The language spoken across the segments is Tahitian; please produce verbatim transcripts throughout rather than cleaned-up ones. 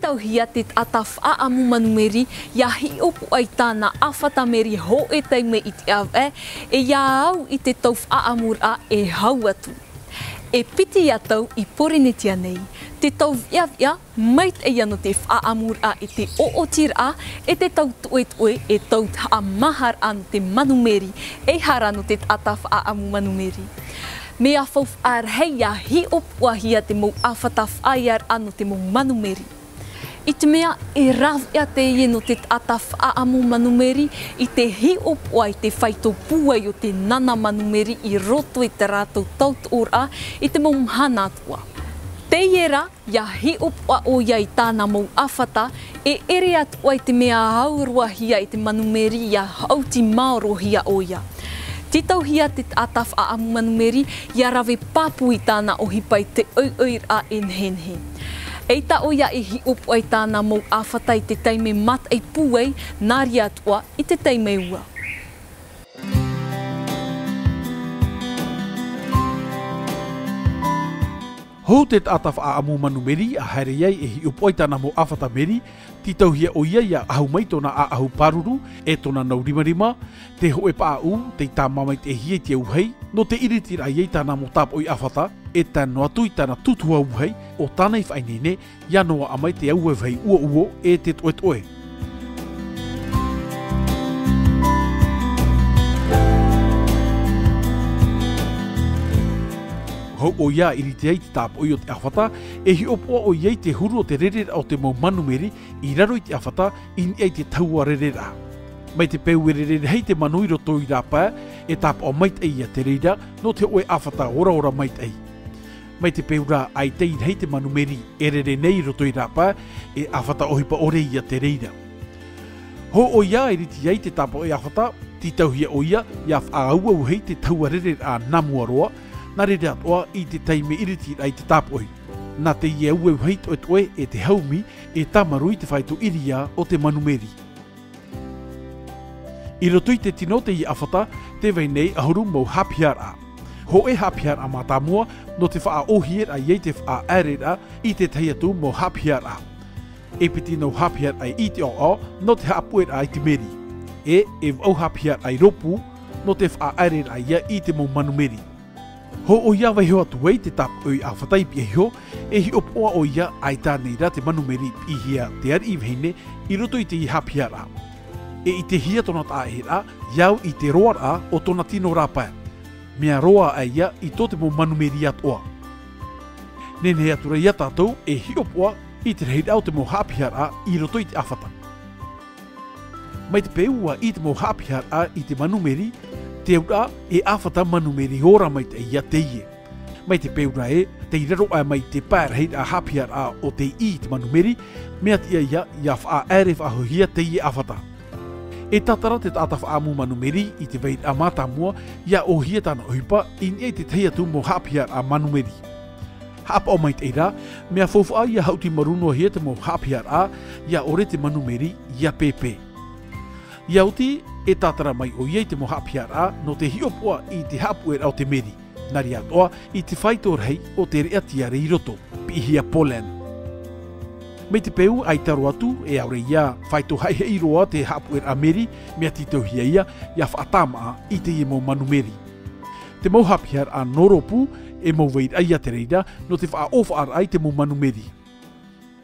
Tauhia te taʻata faʻaʻamu manumeri, ʻia hiʻopoʻa i tāna ʻāfata meri hōʻē taime i te ʻāvaʻe, e ʻia au i te tau faʻaʻamuraʻa e hau atu. E piti ïa tau i Pōrīnetia nei, te tau viʻaviʻa, maitaʻi anō te faʻaʻamuraʻa e te ʻoʻotiraʻa, e te tau toʻetoʻe, e tau haʻamāharaʻa nō te manumeri, ʻeiaha rā nō te taʻata faʻaʻamu manumeri. Mea faufaʻa rahi ʻia hiʻopoʻahia te mau ʻāfata faʻaearaʻa nō te mau manumeri. I te mea, e rāveʻa teie nō te taʻata faʻaʻamu manumeri i te hiʻopoʻa i te faito pūai o te nana manumeri i roto i tā rātou tautoʻoraʻa i te mau mahana atoʻa. Teie rā, ʻia hiʻopoʻa ʻoia i tāna mau ʻāfata, e ʻere atoʻa i te mea auruahia e te manumeri ʻia haʻuti maorohia ʻoia. Tītauhia te taʻata faʻaʻamu manumeri, ʻia rave pāpū i tāna ʻohipa i te ʻoiʻoiraʻa e nehenehe. ʻEita ʻoia e hiʻopoʻa i tāna mau ʻāfata i te taime mātaʻi pūai, nā reira atoʻa i te taime ua. Hou te taʻata faʻaʻamu manumeri ʻa haere ai e hiʻopoʻa i tāna mau ʻāfata meri, tītauhia ʻoia ʻia ʻahu mai tōna ʻāʻahu pāruru, e tōna nau rimarima, te hōʻē pāʻaʻu, tei tāmā maitaʻihia i te auahi, nō te ʻiritiraʻa ia i tāna mau tāpoʻi ʻāfata, e tae noa atu i tāna tūtuha auahi, ʻo tāna i faʻaineine, ʻia noaʻa mai te auahi uouo e te toʻetoʻe. Hou ʻoia ʻa ʻiritia i te tāpoʻi o te ʻāfata, e hiʻopoʻa ʻoia i te huru o te rereraʻa o te mau manumeri i raro i te ʻāfata i niʻa i te tahua rereraʻa. Mai te peu e rere rahi te manu i roto i rāpae, e tāpaʻo maitaʻi ïa te reira, nō te hōʻē ʻāfata oraora maitaʻi. Mai te peu rā ʻaita i rahi te manumeri e rere nei i roto i rāpae, e ʻāfata ʻohipa ʻore ïa te reira. Hou ʻoia ʻa ʻiriti ai te tāpoʻi ʻāfata, tītauhia ʻoia ʻia faʻaauauhia i te tahua rereraʻa nā mua roa, nā reira atoʻa i te taime ʻiritiraʻa i te tāpoʻi. Nā teie auauhi toʻetoʻe e te haumi, e tāmarū i te faito ʻiriā o te manumeri. I roto i te tino o teie ʻāfata, tē vai nei ʻahuru mau haʻapiʻiraʻa. Hōʻē haʻapiʻiraʻa mātāmua, nō te faʻaʻōhieraʻa ia i te faʻaʻaereraʻa i te tahi atu mau haʻapiʻiraʻa. E piti nau haʻapiʻiraʻa i te ʻaoʻao, nō te haʻapuʻeraʻa i te meri. E, e vaʻu haʻapiʻiraʻa i rōpū, nō te faʻaʻaereraʻa ia i te mau manumeri. Hou ʻoia vaiiho atu ai te tāpoʻi ʻāfata i pihaʻi iho, e hiʻopoʻa ʻoia ʻaita ānei rā te manumeri, piʻihia te ariʻi vahine i roto i te haʻapiʻiraʻa. E ʻitehia tōna taʻaʻēraʻa, ʻia au i te roaraʻa o tōna tino rāpae. Mea roa aʻe ïa i tō te mau manumeri atoʻa. Nehenehe atu ra ïa tātou e hiʻopoʻa i te rahiraʻa o te mau haʻapiʻiraʻa i roto i te ʻāfata. Mai te peu ʻua ʻī te mau haʻapiʻiraʻa i te manumeri, te auraʻa e ʻāfata manumeri ora maitaʻi ïa teie. Mai te peu ra ē, tei raro aʻe mai te pae rahiraʻa haʻapiʻiraʻa o tei ʻī i te manumeri, mea tiʻa ïa, ʻia faʻaʻaere faʻahouhia teie ʻāfata. E tātara te taʻata faʻaʻamu manumeri i te vairaʻa mātāmua, ʻia ʻōhie tāna ʻohipa i niʻa i te tahi atu mau haʻapiʻiraʻa manumeri. Haʻapaʻo maitaʻi rā, mea faufaʻa ʻia haʻuti maru noa hia te mau haʻapiʻiraʻa, ʻia ʻore te manumeri ʻia pēpē. ʻIa oti, e tātara mai ʻoia i te mau haʻapiʻiraʻa, nō te hiʻopoʻa i te haʻapuʻeraʻa o te meri. Nā reira atoʻa, i te faito rahi o te reʻa tiare i roto, piʻihia pollen. Mai te peu ʻaita roa atu, e ʻaore ïa faito haʻihaʻi roa te haʻapuʻeraʻa meri, mea tītauhia ïa, ʻia faʻatāmaʻa i teie mau manumeri. Te mau haʻapiʻiraʻa nō rōpū, e mau vairaʻa ïa te reira, nō te faʻaʻōfaʻaraʻa i te mau manumeri.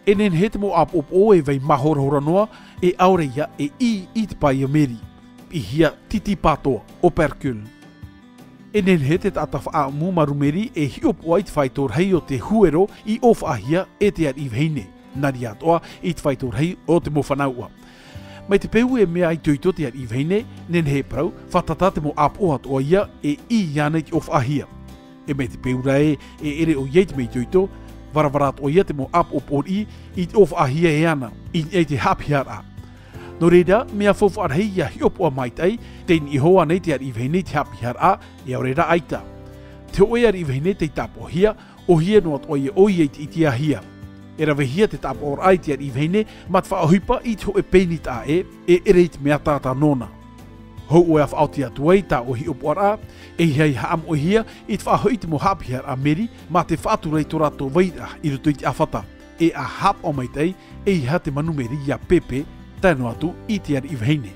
E nehenehe te mau ʻāpoʻopoʻo e vai māhorahora noa, e ʻaore ïa e ʻī i te paia meri. Piʻihia titi pātoa, opercule. E nehenehe te taʻata faʻaʻamu manumeri e hiʻopoʻa i te faito rahi o te huero i ʻōfaʻahia e te ariʻi vahine. Nā reira atoʻa i te faito rahi o te mau fanauʻa. Mai te peu e mea itoito te ariʻi vahine, nehenehe e parau, fātata te mau ʻāpoʻo atoʻa ïa e ʻī iāna i te ʻōfaʻahia. E mai te peu ra ē, e ʻere ʻoia i te mea itoito, varavara atoʻa ïa te mau ʻāpoʻopoʻo riʻi i te ʻōfaʻahia e ana, i niʻa i te haʻapiʻiraʻa. Nō reira, mea faufaʻa rahi ʻia hiʻopoʻa maitaʻi, tei niʻa iho ānei te ariʻi vahine i te haʻapiʻiraʻa, e ʻaore rā ʻaita. Te hōʻē ariʻi vahine tei tāpaʻohia, ʻōhie noa atoʻa ïa ʻoia i te ʻitiāhia. E ravehia te tāpaʻoraʻa i te ariʻi vahine, mā te faʻaʻohipa i te hōʻē pēni taʻa ʻē, e ʻere i te mea tātā nōna. Hou ʻoe ʻa faʻaoti atu ai tā ʻoe hiʻopoʻaraʻa, ʻeiaha e haʻamoʻehia i te faʻahoʻi i te mau haʻapiʻiraʻa meri, mā te faʻatura i tō rātou vairaʻa i roto i te ʻāfata. e a haʻapaʻo maitaʻi e aha te manumeri ia Pepe, tae noa atu i te ariʻi vahine.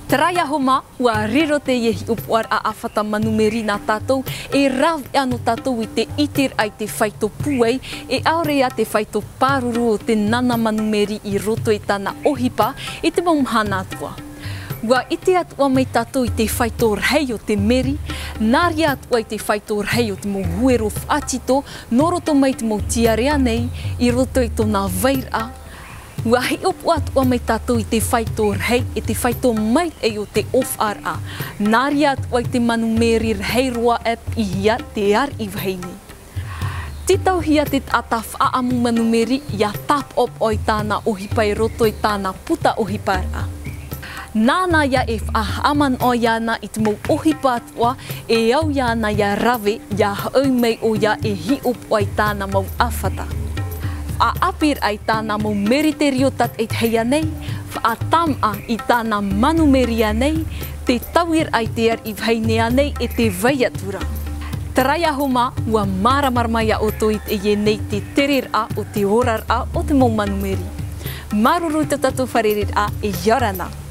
Terā ia Homa, ʻua riro teie hiʻopoʻaraʻa ʻāfata manumeri nā tātou, e rave ʻana tātou i te ʻiteraʻa i te faito pūai, e ʻaore ia te faito pāruru o te nana manumeri i roto i tāna ʻohipa i te mau mahana atoʻa. ʻUa ʻite atoʻa mai tātou i te faito rahi o te meri, nā reira atoʻa i te faito rahi o te mau huero faʻatito, nō roto mai te mau tiare nei, i roto i tōna vairaʻa. ʻUa hiʻopoʻa atoʻa mai tātou i te faito rahi, e te faito maitaʻi o te ʻōfaʻaraʻa. Nā reira atoʻa i te manumeri rahi roa e piʻihia te ariʻi vahine. Tītauhia te taʻata faʻaʻamu manumeri, ʻia tāpaʻopaʻo i tāna ʻohipa i roto i tāna puta ʻohiparaʻa. Nāna ia e faʻahaʻamanaʻo iāna i te mau ʻohipa atoʻa, e au iāna ʻia rave, ʻia haʻu mai ʻoia e hiʻopoʻa i tāna mau ʻāfata. Faʻaʻāpīraʻa i tāna mau meriterio tātaʻitahi nei, faʻatāmaʻa i tāna manumeri nei, te tauiraʻa i te ariʻi vahine nei e te vai atu ra. Terā ia Homa, ʻua māramarama ia ʻoutou i teie nei te tereraʻa o te oraraʻa o te mau manumeri. Māuruuru i tō tātou fārereiraʻa, e ʻia ora na.